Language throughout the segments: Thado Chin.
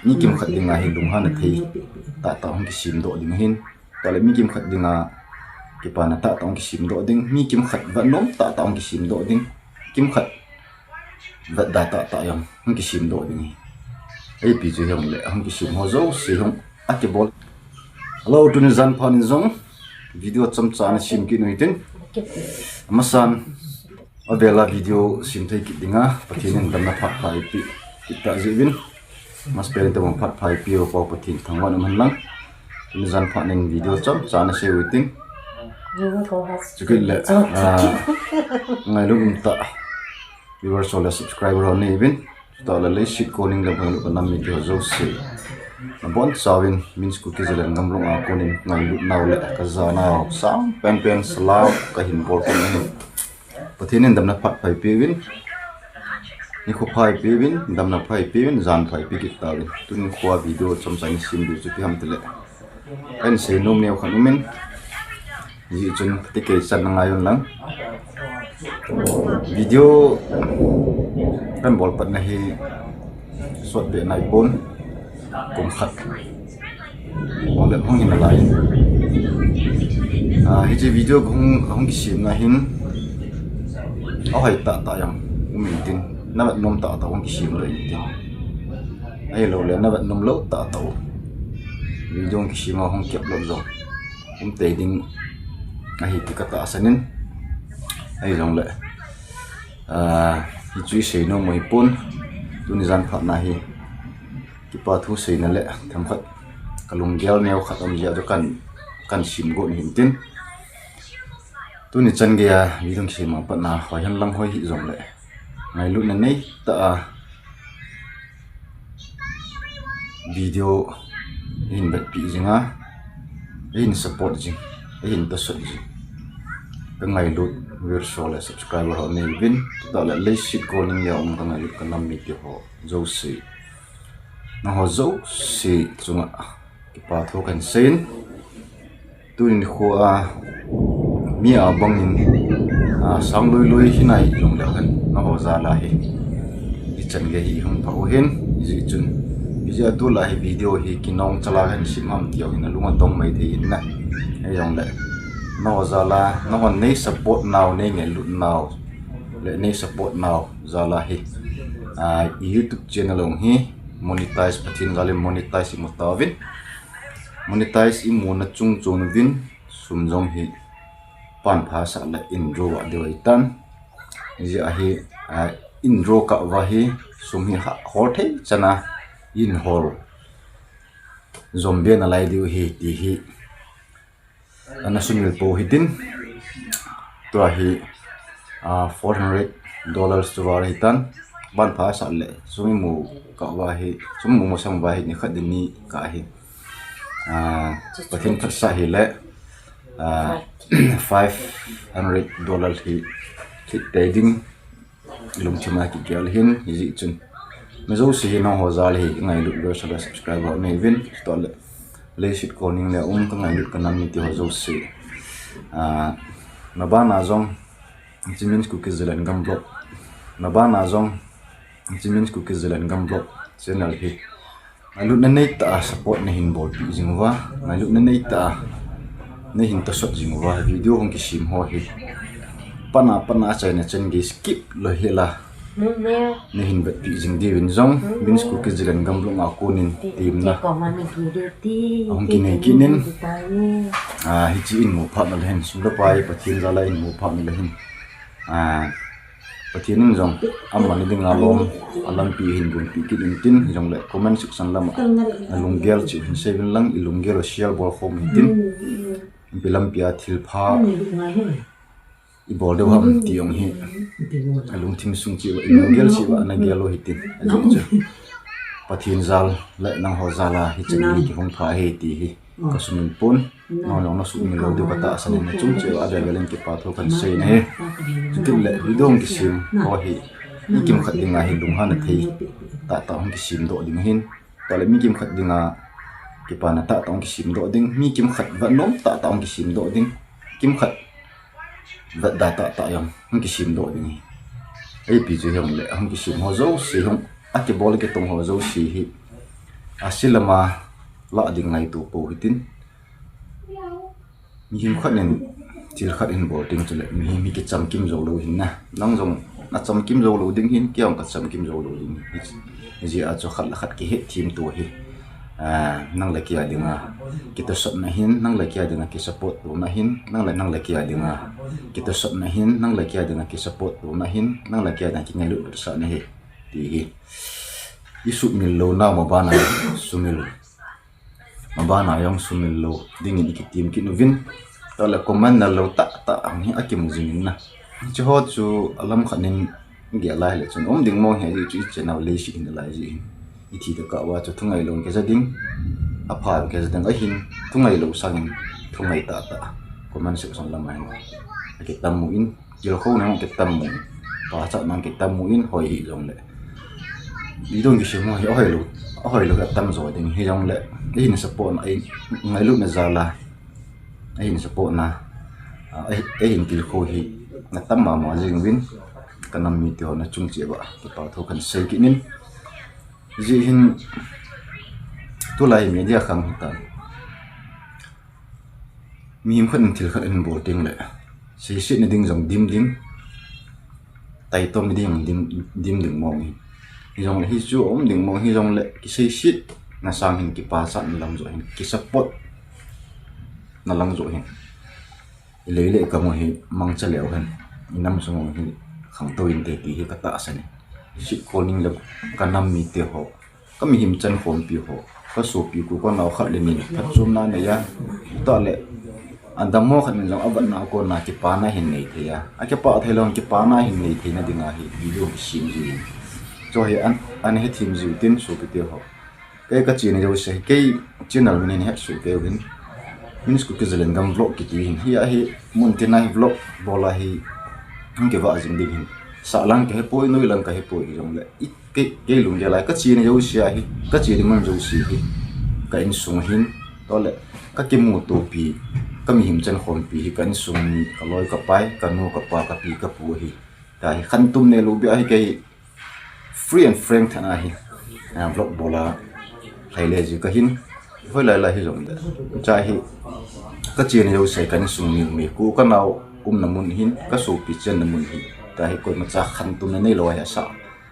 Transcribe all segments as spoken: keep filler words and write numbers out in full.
Mi kimkhat dinga hi lunghanna thei tahtah hung kisemdoh ding ahin. Tale mi kimkhat dinga kipana tahtah hung kisemdoh ding. Mi kimkhat vetnom tahtah hung kisemdoh ding. Kimkhat vetda tahtah jong hung kisemdoh ding ahi. Ipi chu hijongle hung kisem ho jouse hung akibol. Hello, tuni jan phat in jong video chomcha ana sem kit u hitin. Amasan, avela video sem thei kit dinga Pathen in damna phat pha eipeh kit tah jeh uvin, amasapen in tobang phat pha eipeh u Pa Pathen thangvah in um hen lang. Tuni jan phat in video chomcha ana sei u hitin. Chukit le, ah, ngailut umtah viewers ho le subscriber ho nei uvin. Chutah le leiset konin le ngailut kanam mite ho jouse, nabonchauvin Min's Kuki Zalengam Vlog a konin ngailut nau le kajanau sang penpen salam kahin bol khom ahi. Pathen in damna phat pha eipeh uvin, nikho pha eipeh uvin, damna pha eipeh uvin, jan pha eipeh kit tauvin. Tuni khoa video chomcha ana sem diu chu ipi ham itile, kahin seinom neo khat umin, hijeh chun phatecha in ana ngai un lang. Video kahin bol patna hi sot beh naipon, kum khat bol le hung hi nalai. Ah, hiche video hung, hung kisemna hin ahoi tahtah jong um intin, navetnom tahtah hung kisemdoh intin. Ahilouleh navetnom lou tahtah u video hung kisem a hung kiupload jong um tei ding ahi ti katahsan in. Ahijongle, ah, hichu iseinom u hipon, tuni jan phatna hi kipa thu seina le themkhat kalunggel neo khat um jeh a chu kahin, kahin sem got u hintin. Tuni chan geiya video kisem a patna hoi hen lang hoi hih jongle, ngailutna neitah a video eihin vetpeh jing a, eihin support jing, eihin tosot jing kangailut viewers ho le subscriber ho nei uvin, chutah le leiset konin le um kangailut kanam mite ho jouse, nangho jouse chunga kipa thu kahin seiyin. Tuni nikhoa mi a bangin, a, sang lui lui hinai jongleu hen, nangho jal a hi ichan gei hi hung pha u hin, hijeh chun video tulai hi video hi kinong chala kahin sem ham ti jong hin alung adong mai thei in na. Hijongle nangho jal a, nanghon nei support nau, nei ngailut nau le nei support nau jal a hi, a, YouTube channel jong hi monetize, Pathen jal in monetize imu tauvin. Monetize imuna chung chon uvin sum jong hi pan phasah le in draw a diu ahitan. Hijeh a hi, a, in draw kah uva hi sum hi hol thei chan a in hol jom be nalai diu ahi ti hi ana sumil pou hitin. Tua hi, a, four hundred dollars chu val ahitan. Ban phasah le sum imu kah uva hi, sum imu masang uva hi nikhat ding ni kah hi, a, Pathen phatsah hile, a, five hundred dollars hi lhit tei ding ilungthim a kigel ahin, hijeh chun mi jouse hi nangho jal a hi kangailut viewers le subscriber nei uvin, chutah le leiset konin le um kangailut kanam mite ho jouse, a, nabana jong hiche Min's Kuki Zalengam Vlog, nabana jong hiche Min's Kuki Zalengam Vlog channel hi ngailutna neitah a support neihin bolpeh jing uva, ngailutna neitah a neihin tosot jing uva, video hung kisem ho hi patna patna achaina chan gei skip lou hela neihin vetpeh jing diuvin jong Min's Kuki Zalengam Vlog a konin temna ahung kinei kit in, a, hiche in mu phatna le hin, sum le pai Pathen jal a in mu phatna le hin, a, Pathen in jong amani dinga lom a lampi ahin gonpeh kit intin, hijongle comment section lama nalunggel cheh u hin sei uvin lang, ilunggel u share bol khom u hitin. Ipi lampi a thilpha ibol diu ham ti jong hi alungthim sung cheh uva, ilunggel cheh uva ana gel u hitin. Ajeh chu Pathen jal le nangho jal a hichan gei kihung pha ahi ti hi kasumil pon. Nangho jong nasuhmil lou diu katahsan in, nachung cheh uva avel vel in kipa thu kahin sei in ahi. Chutile video hung kisem ho hi mi kimkhat dinga hi lunghanna thei tahtah hung kisemdoh ding ahin. Tale mi kimkhat dinga kipana tahtah hung kisemdoh ding, mi kimkhat vetnom tahtah hung kisemdoh ding, kimkhat vetda tahtah jong hung kisemdoh ding ahi. Ipi chu hijongle hung kisem ho jouse, hung akibol kitong ho jouse hi Asi lama lah ding ngaito pou hitin. Mihem khat in thil khat hin bol ding chule mihem hi kichamkim jou lou hin na. Nang jong nachamkim jou lou ding hin, kei jong kachamkim jou lou ding hin. Hijeh a chu khat le khat kihetthem to hi. Ah, nang le kei a dinga kitosatna hin, nang le kei a dinga kisupport tona hin, nang le, nang le kei a dinga kitosatna hin, nang le kei a dinga kisupport tona hin, nang le kei a dinga kingailutna sahna hi. Ti hi. I sumil lou nau mabana sumil. Mabana jong sumil lou dingin i kitem kit uvin. Tale comment nal lou tah tah ang hi akimu jingin na. Hiche ho chu alam khat in gel lai le chun um ding mong hi, ajeh chu i channel leiset hin lai jeh hin. I thi tokah uva chu thungai lou in kija ding. Apha in kija ding ahin, thungai lou sangin thungai tah tah. Comment section lama hin akitam mu in. Kilkhou nang kitam mu in, pachat nang kitam mu in, hoi hih jongle. Video kisem ho hi ahoi lou, ahoi lou atam jo ding hijongle. Eihin support na, ei ngailutna jal a. Eihin support na, ah, ei, eihin kilkhou hi natam mama jing uvin. Ka nam mite ho nachung cheh uva kipa thu kahin sei kit in. Hijeh hin tulai media khang hitan. Mihem khat in thil khat ahin bol ding le, seiset na ding jong dim ding, taitom na ding jong dim, dim ding mong hi. Hijongle hichu um ding mong hijongle, kiseiset na sang hin, kipachat na lang joh hin, kisupport na lang joh hin. I lei le i kam u hi mangcha leu hen, i nam sung u hi khangtou inte ti hi ka tahsan e. Seiset kol ning le ka nam mite ho, ka mihem chankhompi ho, ka sopi ku ka nao khat le ni phatchomna nei a, tale adammo khat in jong avetna a kona kipana hin nei thei a, akipah thei lou kipana hin nei theina dinga hi video hi sem ji in. Chu hi an, an hethem jiu tin sopite ho. Kei ka chena jouse hi, kei channel min hin hetsoh kei uvin. Min's Kuki Zalengam Vlog kiti hin. Hia hi muntina hi vlog bol a hi hung kivah jing ding hin. Sahlang kahepoi, noilang kahepoi hijongle. I, kei, kei lunggel a ka chena jouse a hi, ka chena mun jouse hi ka insung hin. Tole ka kimutopi, ka mihem chankhompi hi ka insung mi, ka loi ka pai, ka nu ka pa, ka pi ka pu hi. Tua hi khantum neilou beh a hi kei free and frank tah a hi, ah, vlog bol a lhaile ji kahin, hoilai lai hijongle. Cha hi, ka chena jouse ka insung mi, mi ku ka nao umna mun hin, ka sopi chenna mun hin. Tua hi koimacha khantumna neilou a hi asa,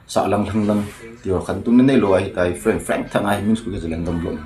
sahlang lhanglang, tia khantumna neilou a hi tua hi free and frank tah a hi Min's Kuki Zalengam Vlog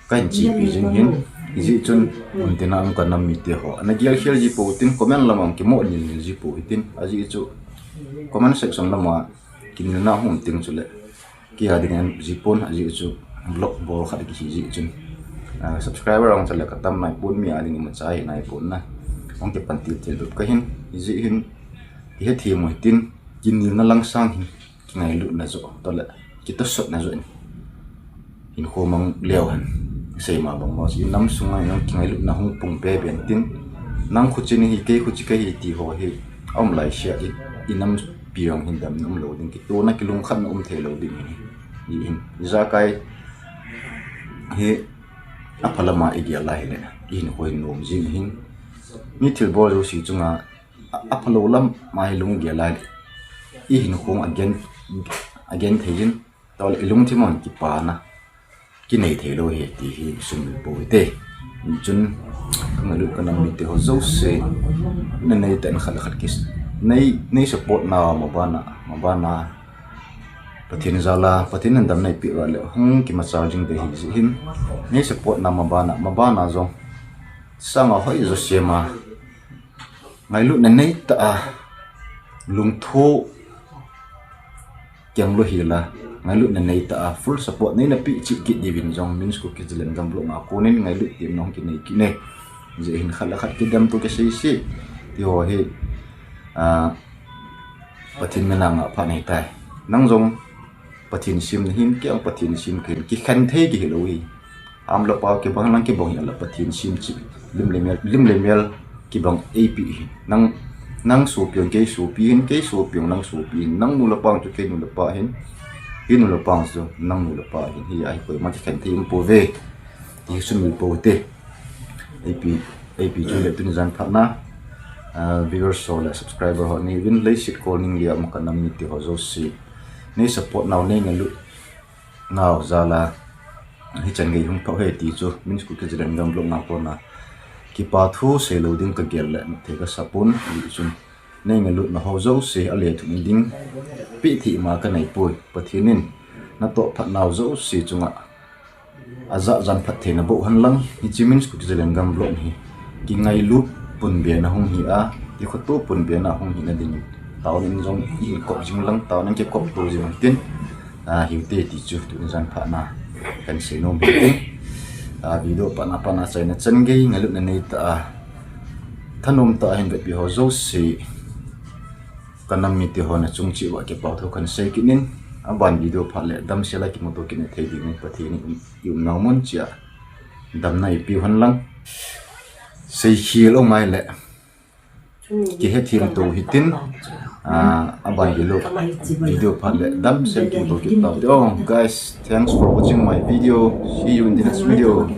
kahin chepi jing hin, hijeh chun, muntina um ka nam mite ho. Ana gel khel ji pou tin, comment lama kimo nil nil ji pou hitin, ajeh chu, comment section lama kinilna hung um ting chule, kei a ding ahi jipon, ajeh chu, vlog bol khat kihi jeh chun. Ah, subscriber jong chule ka tam naipon, mi a ding imacha hi naipon na. Hung kipan til til bep kahin, hijeh hin, kihethem u hitin, kinilna lang sang hin. Kingailutna joh, tole kitosatna joh in hinkho mang leu hen. Seima bang mo, i nam sunga i nam kingailutna hung pung be ben tin, nang khuche nei hi, kei khuche kahi ti ho hi aum lai sia, i, i nampi jong hin damna umlou ding, kitona kilungkhatna um theilou ding hi. Hi hin, ijakai hi apha lama i gel lai le, i hinkho hin nom jing hin. Mi thilbol jouse chunga a, aphalou lama hi lung gel lai le, i hinkho a gen, a gen thei jin, tole i lungthim a kipana kinei theilou hi ti hi sumil pou hite. Chun, ka ngailut ka nam mite ho jouse, na nei tah in khat le khat kis, nei, nei support nau mabana, mabana Pathen jal a, Pathen in damna eipeh uva le hung kimachal jing ding ahi jeh hin, nei support nau mabana, mabana jong sanga hoi jo sema, ngailutna nei tah a, lungtho keng lou hila, ngailutna nei tah a, full support neina peh cheh kit diuvin jong, Min's Kuki Zalengam Vlog a konin ngailut tah in nahung kinei kit e. Hijeh hin khat le khat kidemto kisei seh ti ho hi, ah, Pathen mina ngah phat ahitai. Nang jong Pathen sem nahin, kei jong Pathen sem kahin, kikhen thei kihilou hi. Ham le pao kibang lang kibang hile Pathen sem cheh, lim le mel, lim le mel kibang eipeh hin. Nang, nang sopi jong kei sopi hin, kei sopi jong nang sopi hin, nang nu le pa jong chu kei nu le pa hin, kei nu le pa jong chu nang nu le pa hin. Hia hi koima kikhen thei um pouve ti hi sumil pou hite. Ipi, ipi chule tuni jan phatna, ah, viewers ho le subscriber ho nei uvin, leiset kol ning lia um ka nam mite ho jouse, nei support nau, nei ngailut nau jal a, hichan gei hung pha uhe ti chu Min's Kuki Zalengam vlog na kona kipa thu seilou ding kagel le thei kasapon, hichun nei ngailutna ho jouse ale thum ding pi thima kanei poi. Pathen in natoh phatnau jouse chunga ajah jan phattheina boh hen lang, hiche Min's Kuki Zalengam vlog hi kingailut punbena hung hi a, kikhoto punbena hung hina ding taona in jong ihin kop jing lang, taona in kikop to jing lang tin, a, hiute ti chu tuni jan phatna kahin seinom hi tin. A, video phatna phatna chaina chan gei ngailutna neitah a thanom tah a hin vetpi ho jouse kanam mite ho nachung cheh uva kipa thu kahin sei kit in, aban video phat le damsel a kimuto kit na thei ding in Pathen in i umnau mun cheh a damna eipe u hen lang. Seikhel um ahile kihethem to hitin, a, aban hilou video phat le damsel kimuto kit taute. Oh guys, thanks for watching my video. See you in the next video.